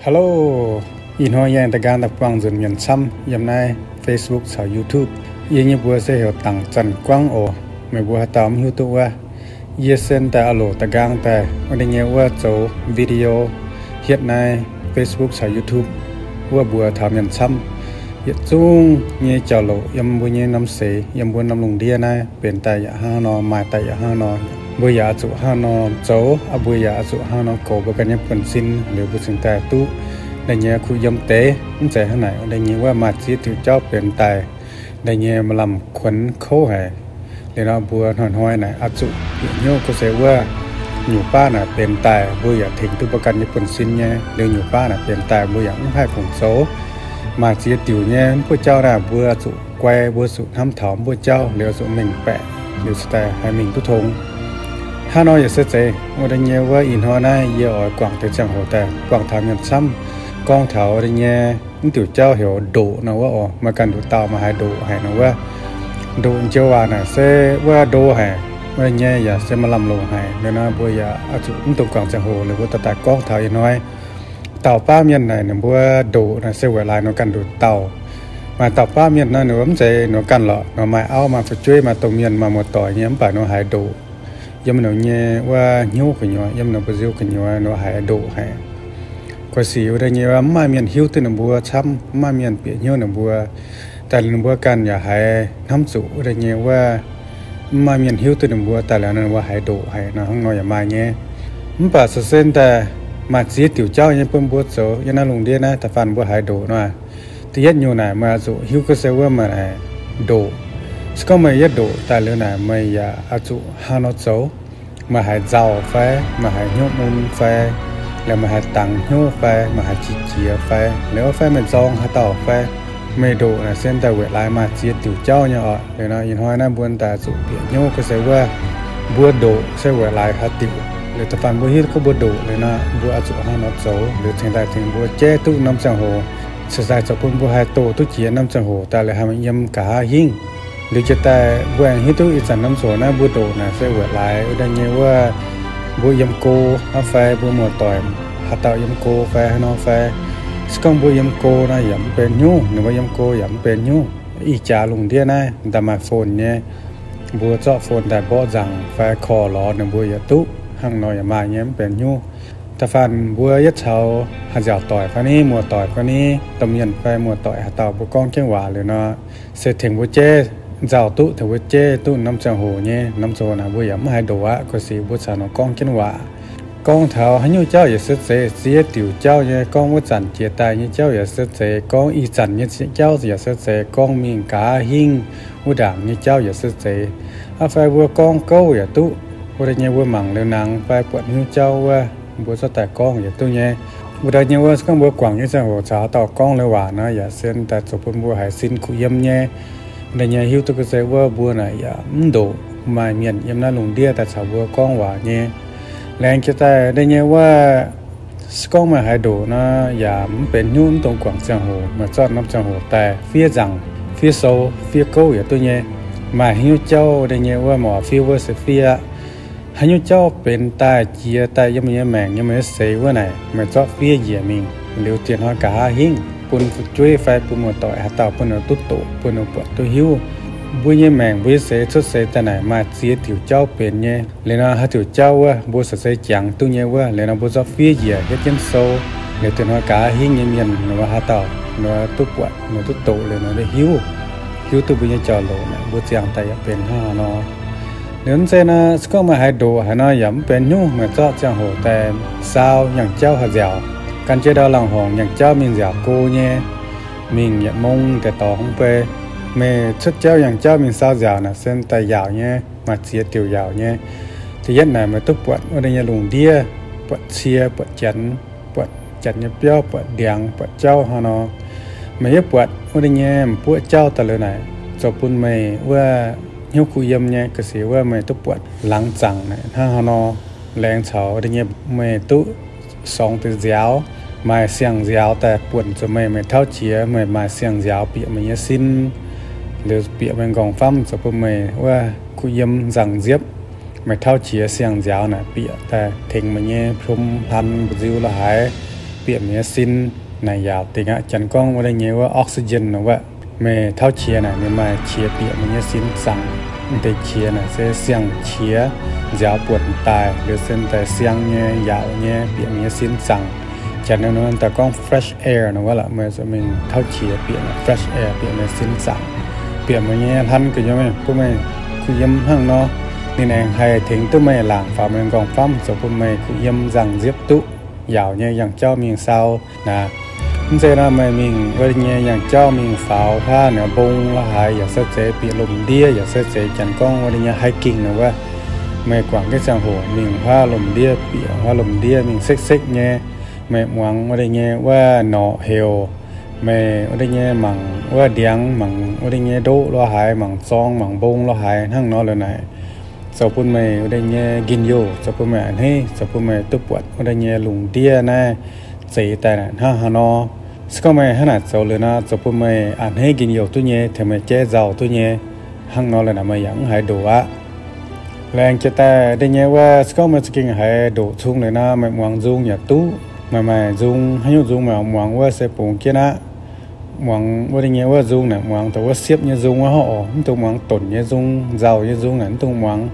Hello, ih hnoi yie aengx da'nqaang daaih buangh nzunc mienh camv yiem naaiv Facebook caux YouTube. Yie nyei mbuox se heuc Dangc Zanc Guangv oc. Meih mbuo haaix dauh mv hiuv duqv wuov, yie se daaih aah loc da'nqaang daaih wuov deix nyei wuov zoux video hietv naaiv Facebook caux YouTube wuov mbuox taux mienh camv. Yietc zungv nyei jauv-louc yiem mbuo nyei norm seix, yiem mbuo norm lungh ndiev naaiv benx daaih yaac hnangv nor, maaih daaih yaac hnangv nor. Mbuo yaac oix zuqc hnangv nor zoux, mbuo yaac oix zuqc hnangv nor goux mbuo ganh nyei buonv-sin, liuz mbuo cingx daaih duqv deix nyei kuh yiem deix. Mv zeiz hnangv naaic, deix nyei wuov maaih ziex diuc jauv benx daaih deix nyei maaih lamh kuonx kouv haic. Liuz nor mbuo hnoi-hnoi naaic oix zuqc bieqc hnyouv gorngv se wuov nyungc baav naaic benx daaih mbuo yaac tengx duqv mbuo ganh nyei buonv-sin nyei, liuz nyungc baav naaic benx daaih mbuo yaac mv haih fungc zoux. Maaih ziex diuc nyei mv buov jauv naaic mbuo oix zuqc guai, mbuo zuqc hnamv taux mv buov jauv, liuz zuqc mengh baeqc, liuz cingx daaih haih mingh duqv tong. Hnangv nor yaac se zeiz wuov deix nyei wuov ih hnoi naaiv yie oix guangc deix ziangh hoc daaih buangh taux mienh camv, gorngv taux wuov deix nyei mv diuc jauv heuc ndoqc nor wuov oc. Maaih ganh nduqc dauh maaih haiz ndoqc haic nor wuov. Ndoqc joux waac naaic se wuov ndo haic, wuov deix nyei yaac se maaih lamh longc haic. Liuz nor mbuo yaac oix zuqc mv dungx guangc ziangh hoc, liuz mbuo daaih daaih gorngv taux ih hnoi. Dauh baav mienh naaic ninh mbuo ndoqc naaic se weic laaix ninh ganh nduqc dauh. Maaih dauh baav mienh naaic ninh mbuo mv zeiz ninh ganh lorqc, ninh maaih auv maaih fu'jueiv maaih domh mienh maaih muoz-doic nyei, mv baac ninh haiz ndoqc. Yiem ninh nyei wuov hnyouv gu'nyuoz, yiem ninh mbu'nziu gu'nyuoz ninh haiz ndoqc haic. Goiv sic wuov deix nyei wuov mv maaih mienh hiuv duqv ninh mbuo camv, mv maaih mienh bieqc hnyouv ninh mbuo. Daaih ninh mbuo ganh yaac haiz hnamv zuqc wuov deix nyei wuov mv maaih mienh hiuv duqv ninh mbuo, daaih liuz ninh mbuo haiz ndoqc haic nor, hnangv nor yaac maaih nyei. Mv baac se se daaih maaih ziex diuc jauv nyei bun mbuo zoux yiem naaiv lungh ndiev naaiv da'faanh mbuo haiz ndoqc nor. Da'yietv nyungc naaic meih oix zuqc hiuv gorngv se wuov maaih naaic ndoqc. Se gorngv meih yietv ndoqc daaih liuz naaic meih yaac oix zuqc hnangv nor zoux. Meih haiz nzauh fai, meih haiz hnyouv mun fai, laaix meih haiz dangx hnyouv fai, meih haiz qiex jiez fai, liuz wuov fai meih nzorng haaix dauh fai, meih ndoqc naaic se daaih weic laaix maaih ziex diuc jauv nyei oc. Liuz nor ih hnoi naaiv mbuo daaih zuqc bieqc hnyouv gorngv se wuov mbuo ndoqc se weic laaix haaix diuc. Liuz da'faanh mbuo hiuv gorngv mbuo ndoqc liuz nor, mbuo oix zuqc hnangv nor zoux liuz cingx daaih tengx mbuo jaiv duqv norm ziangh hoc, cingx daaih zoux bun mbuo haih doh duqv jiex norm ziangh hoc daaih liuz haih mingh yiem nqa'haav hingv. Liuz jiex daaih mbuo aengx hiuv duqv ih zanc norm ziangh hoc naaiv mbuo ndoqc naaic se weic laaix wuov deix nyei wuov mbuo yiem go hnangv fai mbuo muoz-doic haaix dauh yiem go fai hnangv nor fai. Se gorngv mbuo yiem go nor yaac mv benx hnyouv, ninh mbuo yiem go yaac mv benx hnyouv. Ih jaax lungh ndiev naaiv daaih maaih phone nyei, mbuo zorqv phone daaih mborqv nzaangc fai korv lorz ninh mbuo yaac duqv, hnangv nor yaac maaih nyei, mv benx hnyouv. Da'faanh mbuo yietv caux haaix nziaauc doic fai ni, muoz-doic fai ni, domh mienh fai muoz-doic haaix dauh mbuo gorngv jienv waac liuz nor, se tengx mbuo jaiv nzauh duqv, tengx mbuo jaiv duqv norm ziangh hoc nyei. Norm ziangh hoc naaic mbuo yaac mv haiz ndoqc aqv. Goiv sic mbuo caux ninh gorngv jienv waac, gorngv taux haaix nyungc jauv yaac se zeiz, ziex diuc jauv nyei, gorngv wuov zanc jiex daaih nyei jauv yaac se zeiz, gorngv ih zanc nyei jauv yaac se zeiz, gorngv mingh nqa'haav hingv wuov ndaangc nyei jauv yaac se zeiz. Aa, fai mbuo gorngv gouv yaac duqv, wuov deix nyei mbuo mangc liuz nangx fai buatc haaix nyungc jauv wuov, mbuo zorqv daaih gorngv yaac duqv nyei. Wuov deix nyei wuov se gorngv mbuo guangc nyei ziangh hoc caux haaix dauh gorngv liuz waac nor yaac se daaih zoux bun mbuo haiz sin kuh yiem nyei. Wuov deix nyei hiuv duqv gorngv se wuov mbuo naaic yaac mv ndoqc maaih mienh yiem naaiv lungh ndiev daaih caux mbuo gorngv waac nyei. Laengz jiex daaih wuov deix nyei wuov, se gorngv meih haiz ndoqc nor yaac mv benx hnyouv, mv dungx guangc ziangh hoc, meih zorqv norm ziangh hoc daaih fiev nzaangc, fiev sou, fiev gouv yaac duqv nyei. Maaih haaix nyungc jauv wuov deix nyei wuov, meih oix fiev wuov se fiev aqv. Haaix nyungc jauv benx daaih jiex daaih yiem meih nyei maengc, yiem meih nyei seix wuov naaic, meih zorqv fiev njiec mingh liuz dieh hnoi nqa'haav hingv bun fu'jueiv fai bun muoz-doic haaix dauh bun ninh duqv doqc, bun ninh buatc duqv hiuv. Mbuo nyei maengc, mbuo nyei seix cuotv seix daaih naaic maaih ziex diuc jauv benx nyei. Liuz nor haaix diuc jauv wuov mbuo se zeiz jangx duqv nyei wuov, liuz nor mbuo zorqv fiev njiec hietv jienv sou, liuz dieh hnoi nqa'haav hingv nyei mienh ninh mbuo haaix dauh ninh duqv buatc, ninh duqv doqc liuz ninh hiuv, hiuv duqv mbuo nyei jauv-louc naaic, mbuo ziangh daaih yaac benx hnangv haaix nor. Liuz mv zeiz nor, se gorngv meih haiz ndoqc haaix nor yaac mv benx hnyouv, meih zorqv ziangh hoc daaih saau nyangc jauv haih nziaauc. Gan jienv ndau laangz horngc nyangc jauv mingh nziaauc go nyei, mingh yietc mong daaih dorngx bei. Meih cuotv jauv nyangc jauv mingh saau nziaauc naaic se daaih yaauc nyei, maaih ziex diuc yaauc nyei. Da'yietv naaic meih duqv buatc wuov deix nyei lungh ndiev, buatc cie, buatc janx, buatc janx nyei biauv, buatc ndiangx, buatc jauv hnangv nor. Meih yietv buatc wuov deix nyei m'buoqv jauv daaih liuz naaic, zoux bun meih wuov hnyouv kuh yiem nyei. Ga'sie wuov meih duqv buatc laangz zaangc naaic hnangv haaix nor. Laengz caux wuov deix nyei meih duqv sorngx deix nziaaux, maaih siang-nziaaux daaih buonc zuqc meih, meih tauv jiex meih maaih siang-nziaaux bieqc meih nyei sin, liuz bieqc meih nqorngv famv, zoux bun meih wuov kuh yiem nzangc nziepv. Meih tauv jiex siang-nziaaux naaic bieqc daaih tengx meih nyei hom hlan mbu'nziu la'haaix, bieqc meih nyei sin naaic yaauc dingc aqv. Janx gorngv wuov deix nyei wuov oxygen nor wuov. Meih tauv qiex naaic, meih maaih qiex bieqc meih nyei sin zaangc. Wuov deix qiex naaic se siang-qiex, nziaaux buonc daaih liuz se daaih siang nyei, yaauc nyei, bieqc meih nyei sin zaangc. Janx nor daaih gorngv fresh air nor wuov lorqc. Meih zuqc mingh tauv qiex bieqc naaic fresh air, bieqc meih sin zaangc, bieqc meih nyei hlan gu'nyuoz, bun meih kuh yiem hnangv nor. Ninh aengx haih tengx duqv meih laangc faaux meih nqorngv-famv, zoux bun meih kuh yiem nzangc nziepv duqv, yaauc nyei yangh jauv mingh saau naaic. Mv zeiz nor meih mingh wuov deix nyei yangh jauv mingh faaux huaav naaic, mbong lorz haaix yaac se zeiz, bieqc lomc ndiev yaac se zeiz, janx gorngv wuov deix nyei hiking nor wuov. Meih guangc jienv ziangh hoc mingh huaav lomc ndiev, bieqc huaav lomc ndiev mingh sekv-sekv nyei. Meih muangx wuov deix nyei wuov norqc heuc, meih wuov deix nyei mangc wuov ndiangx, mangc wuov deix nyei ndoqv lorz haaix, mangc zorng mangc mbong lorz haaix hnangv nor liuz naaic, zoux bun meih wuov deix nyei njien-youh, zoux bun meih a'hneiv, zoux bun meih duqv buatc wuov deix nyei lungh ndiev naaiv zeix daaih naaic hnangv haaix nor. Se gorngv meih hnangv naaic zoux liuz nor, zoux bun meih a'hneiv njien-youh duqv nyei, tengx meih jaiv nzauh duqv nyei. Hnangv nor liuz naaic meih yaac mv haiz ndoqc aqv. Laengz jiex daaih deix nyei wuov, se gorngv meih za'gengh haiz ndoqc cung liuz nor, meih muangx nzung yaac duqv. Meih maaih nzung, haaix nyungc nzung meih oix muangx wuov se bungx jienv aqv. Muangx wuov deix nyei wuov nzung naaic, muangx dongh wuov siepv nyei nzung wuov hnangv oc. Mv dungx muangx donc nyei nzung, nzauh nyei nzung naaic mv dungx muangx.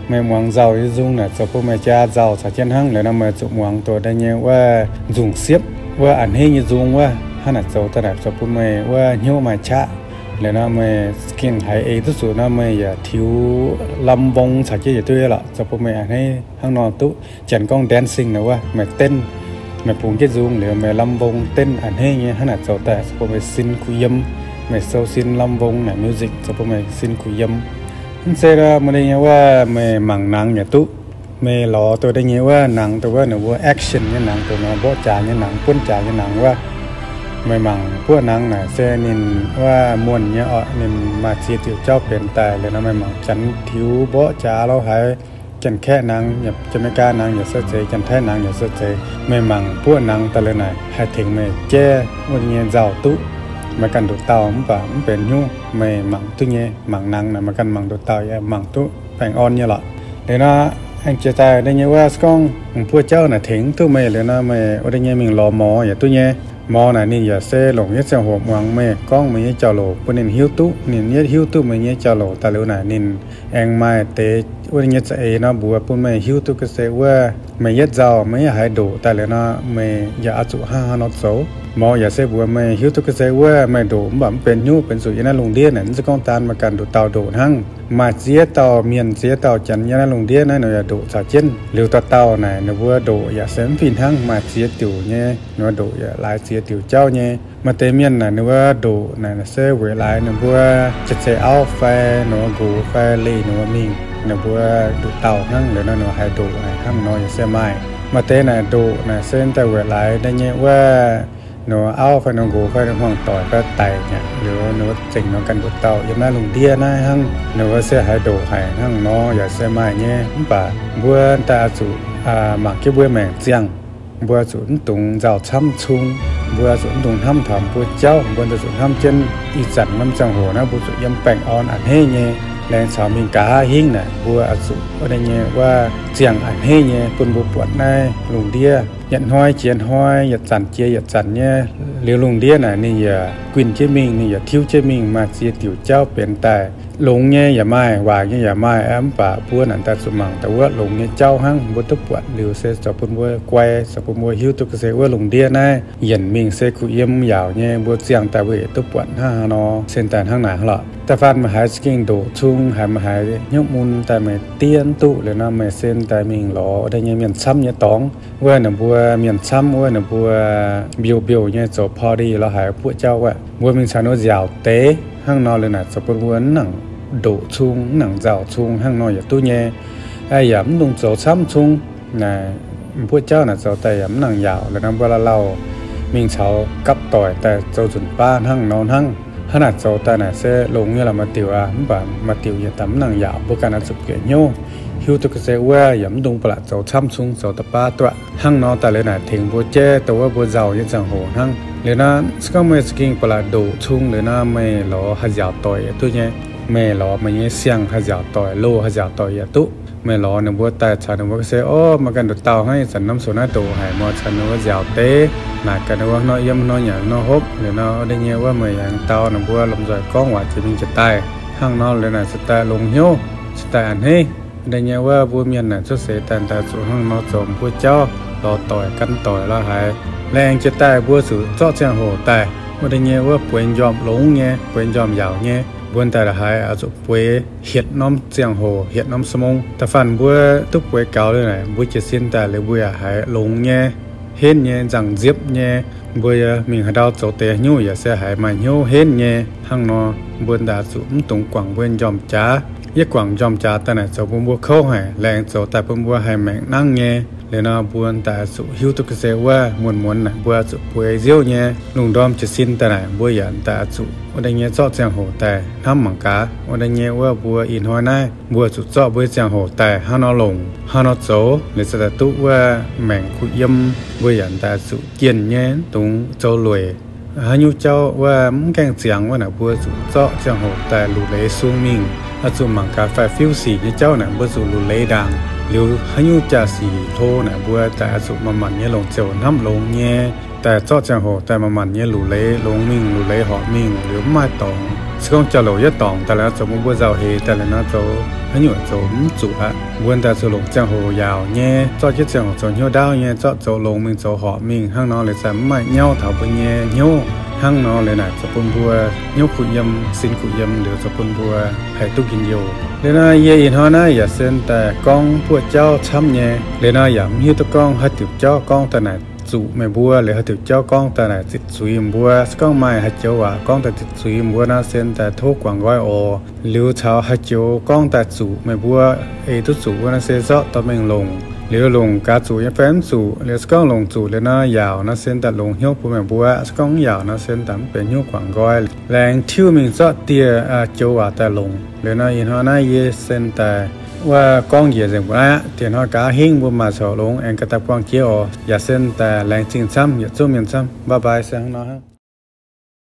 Meih muangx nzauh nyei nzung naaic zoux bun meih jaa nzauh caux jienv hnangv. Liuz nor meih zuqc muangx dongh deix nyei wuov nzungh siepv, wuov a'hneiv nyei nzung wuov, hnangv naaic zoux daaih naaic zoux bun meih wuov hnyouv maaih qaqv. Liuz nor meih za'gengh haiz eix duqv zuqc nor meih yaac tiux lamh mbong caux jienv yaac duqv nyei lorqc, zoux bun meih a'hneiv hnangv nor duqv. Janx gorngv dancing nor wuov, meih denv, meih bungx jienv nzung liuz meih lamh mbong denv a'hneiv nyei, hnangv naaic zoux daaih zoux bun meih sin kuh yiem, meih sou sin lamh mbong naaic music zoux bun meih sin kuh yiem. Mv zeiz nor meih deix nyei wuov meih mangc nangx yaac duqv. Meih lorz dongh deix nyei wuov nangx dongh wuov ninh mbuo action nyei nangx, dongh nor mborqv jaax nyei nangx, buonv jaax nyei nangx wuov. Meih mangc buoqv nangx naaic se ninh wuov muonh nyei orqc, ninh maaih ziex diuc jauv benx daaih. Liuz nor meih mangc janx tiux mborqv jaax lorz haaix, Janx-Kaeqv nangx, Janx-Meigaa nangx yaac se zeiz, Janx-Taiv nangx yaac se zeiz. Meih mangc buoqv nangx daaih liuz naaic haih tengx meih jaiv wuov deix nyei nzauh duqv. Meih ganh nduqc dauh mv baac mv benx hnyouv, meih mangc duqv nyei. Mangc nangx naaic meih ganh mangc nduqc dauh yaac mangc duqv baengh orn nyei lorqc. Liuz nor aengx jiex daaih deix nyei wuov se gorngv mv buoqv jauv naaic tengx duqv meih liuz nor meih wuov deix nyei mingh lorz morz yaac duqv nyei. Morz naaic ninh yaac se longc yietv ziangh hoc muangx meih gorngv meih nyei jauv-louc bun ninh hiuv duqv. Ninh yietv hiuv duqv meih nyei jauv-louc daaih liuz naaic ninh aengx maaih deix wuov deix nyei za'eix nor mbuox bun meih hiuv duqv ga'sie wuov meih yietv nzauh meih yietv haiz ndoqc daaih liuz nor meih yaac oix zuqc hnangv haaix nor zoux. Morz yaac se mbuox meih hiuv duqv ga'sie wuov meih ndoqc mv baac mv benx hnyouv, benx zuqc yiem naaiv lungh ndiev naaic mv zeiz gorngv daan meih ganh nduqc dauh ndoqc hnangv. Maaih ziex dauh mienh ziex dauh janx yiem naaiv lungh ndiev naaiv nor yaac ndoqc caux jienv. Liuz dauh dauh naaic ninh mbuo ndoqc yaac se mv fih hnangv, maaih ziex diuc nyei, ninh mbuo ndoqc yaac laaix ziex diuc jauv nyei. Maaih deix mienh naaic ninh mbuo ndoqc naaic se weic laaix ninh mbuo jiex zeiz auv fai ninh mbuo nqox fai leih ninh mbuo mingh, ninh mbuo nduqc dauh hnangv liuz nor ninh mbuo haih ndoqc hnangv nor yaac se maaih. Maaih deix naaic ndoqc naaic se daaih weic laaix deix nyei wuov ninh mbuo auv fai ninh mbuo nqox fai ninh mbuo hmuangv-doic fai daic nyei liuz ninh mbuo zengc nor ganh nduqc dauh yiem naaiv lungh ndiev naaiv hnangv, ninh mbuo se haih ndoqc haic hnangv nor yaac se maaih nyei. Mv baac mbuo daaih oix zuqc mangc jienv mbuo maengc ziangh. Mbuo zuqc mv dungx nzauh camv cung. Mbuo zuqc mv dungx hnamv taux mbuo jauv. Mbuo zuqc hnamv jienv ih zanc norm ziangh hoc naaiv mbuo zuqc yiem baengh orn a'hneiv nyei. Laengz caux mingh nqa'haav hingv naaic mbuo oix zuqc wuov deix nyei wuov ziangh a'hneiv nyei bun mbuo buatc naaiv lungh ndiev yietc hnoi jiex hnoi, yietc zanc jiex yietc zanc nyei. Liuz lungh ndiev naaic ninh yaac guinh jienv mingh, ninh yaac tiuv jienv mingh, maaih ziex diuc jauv benx daaih. Longx nyei yaac maaih, waaic nyei yaac maaih, mv baac mbuo naaic daaih zuqc mangc daaih wuov longx nyei jauv hnangv. Mbuo duqv buatc liuz se zoux bun mbuo guai, zoux bun mbuo hiuv duqv ga'sie wuov lungh ndiev naaiv yienc mingh se kuh yiem yaauc nyei. Mbuo ziangh daaih mbuo yaac duqv buatc hnangv haaix nor, sen daaih hnangv naaic hnangv lorqc. Da'faanh meih haiz za'gengh ndoqc cung, haiz meih haiz hnyouv mun daaih meih diev mv duqv liuz nor meih sen daaih mingh lorz wuov deix nyei mienh camv nyei dorngx. Wuov ninh mbuo mienh camv wuov ninh mbuo mbiouh mbiouh nyei zoux party lorz haiz buoqv jauv wuov, mbuo mingh caux ninh mbuo nziaauc deix hnangv nor liuz naaic zoux bun mbuo mv nangc ndoqc cung, mv nangc nzauh cung hnangv nor yaac duqv nyei. Yaac mv dungx zoux camv cung. Naaic mv buoqv jauv naaic zoux daaih yaac mv nangc yaauc liuz nor mbuo lauh lauh mingh caux gapv doic daaih zoux nzunc baav hnangv nor hnangv. Hnangv naaic zoux daaih naaic se longx nyei lorqc maaih diuc aqv, mv baac maaih diuc yietc daaih mv nangc yaauc. Mbuo ganh oix zuqc bieqc hnyouv hiuv duqv ga'sie wuov, yaac mv dungx ba'laqc zoux camv cung, zoux da'baav duqv. Hnangv nor daaih liuz naaic tengx mbuo jaiv dongh wuov mbuo nzauh nyei ziangh hoc hnangv. Liuz nor se gorngv meih za'gengh ba'laqc ndoqc cung liuz nor meih lorz haih nziaauc doic yaac duqv nyei. Meih lorz meih nyei siang haih nziaauc doic, loz haih nziaauc doic yaac duqv. Meih lorz ninh mbuo daaih caux ninh mbuo ga'sie, Orv, meih ganh nduqc dauh hnangv ih zanc norm soux naaiv doqc haic, meih caux ninh mbuo nziaauc deix, naaic gaax ninh mbuo hnangv nor yiem hnangv nor nyanc hnangv nor hopv liuz nor, wuov deix nyei wuov meih yaac dauh ninh mbuo lomh nzoih gorngv waac jiex mingh jiex daaih hnangv nor liuz naaic cingx daaih longx hnyouv, cingx daaih a'hneiv. Wuov deix nyei wuov mbuo mienh naaic cuotv seix daaih, daaih zuqc hnangv nor zoux mbuo jauv lorz doic gan doic la'haiz. Laengz jiex daaih mbuo zuqc zorqv ziangh hoc daaih, wuov deix nyei wuov bueix njormh longx nyei, bueix njormh yaauc nyei, mbuo daaih la'haiz oix zuqc bueix hietc norm ziangh hoc, hietc norm ชั่วโมง. Da'faanh mbuo duqv bueix gaux liuz naaic, mbuo jiez sin daaih liuz mbuo yaac haiz longx nyei, henv nyei, nzangc nziepv nyei. Mbuo mingh haaix ndau zoux deix nyungc yaac se haiz maaih hnyouv henv nyei. Hnangv nor, mbuo daaih zuqc mv dungx guangc mbuo njormh jaax. Yie guangc njormh jaax daaih naaic zoux bun mbuo kouv haic, laengz zoux daaih bun mbuo haih maengc nangv nyei. Liuz nor mbuo daaih zuqc hiuv duqv ga'sie wuov muonz-muonz naaic mbuo zuqc bueix nziouv nyei. Lungh ndorm jiez sin daaih naaic mbuo yaac daaih zuqc wuov deix nyei zorqv ziangh hoc daaih hnamv mangc gaax. Wuov deix nyei wuov mbuo ih hnoi naaiv mbuo zuqc zorqv mbuo nyei ziangh hoc daaih hnangv nor longc, hnangv nor zoux, liuz cingx daaih duqv wuov maengc kuh yiem. Mbuo yaac daaih zuqc jienh nyei, dungx zoux lueic. Haaix nyungc jauv wuov mv gaengh ziangx wuov naaic mbuo zuqc zorqv ziangh hoc daaih luc leiz sung mingh. Oix zuqc mangc gaax faix-fiuv sic nyei jauv naaic mbuo zuqc luc leiz ndaangc. Liuz haaix nyungc jaa-sic hlo naaic mbuo daaih oix zuqc manc-manc nyei longc ziouc hnamv longx nyei, daaih zorqv ziangh hoc daaih manc-manc nyei luc leiz longx mingh, luc leiz horpc mingh liuz mv maaih dorngx. Se gorngv jauv-louc yietv dorngc daaih liuz nor zoux bun mbuo nzauh heix daaih liuz nor zoux haaix nyungc zoux mv zuqc aqv. Mbuo daaih zuqc longc ziangh hoc yaauc nyei, zorqv jienv ziangh hoc zoux hnyouv ndaauv nyei, zorqv zoux longx mingh zoux horpc mingh hnangv nor liuz za'gengh mv maaih nyauv taux mbuo nyei hnyouv. Hnangv nor liuz naaic zoux bun mbuo hnyouv kuh yiem, sin kuh yiem liuz zoux bun mbuo haih duqv njien-youh. Liuz nor yie ih hnoi naaiv yaac sen daaih gorngv buoqv jauv camv nyei. Liuz nor yaac mv hiuv duqv gorngv haaix diuc jauv gorngv daaih naaic zuqc meih mbuo, liuz haaix diuc jauv gorngv daaih naaic zitc zuiz mbuo. Se gorngv maaih haaix joux waac gorngv daaih zitc zuiz mbuo nor, sen daaih tov guangc nqoi oc. Liuz caux haaix joux gorngv daaih zuqc meih mbuo, ei duqv zuqc wuov nor se zorqv dorh mingh longc. Liuz longc gaax zuqc nyei fai mv zuqc. Liuz se gorngv longc zuqc liuz nor yaauc nor sen daaih longx hnyouv bun meih mbuo. Se gorngv mv yaauc nor sen daaih mv benx hnyouv guangc nqoi. Laengz tiuv mingh zorqv dieh joux waac daaih longc. Liuz nor ih hnoi naaiv yie sen daaih wuov gorngv njiec nzengc mbuo aqv. Dieh hnoi gaax hingv mbuo maaih coc longx aengx ga'daaih buangh jiex oc. Yaac sen daaih laengz zingh camv yietc zungv mienh camv. Bye bye se hnangv nor hnangv.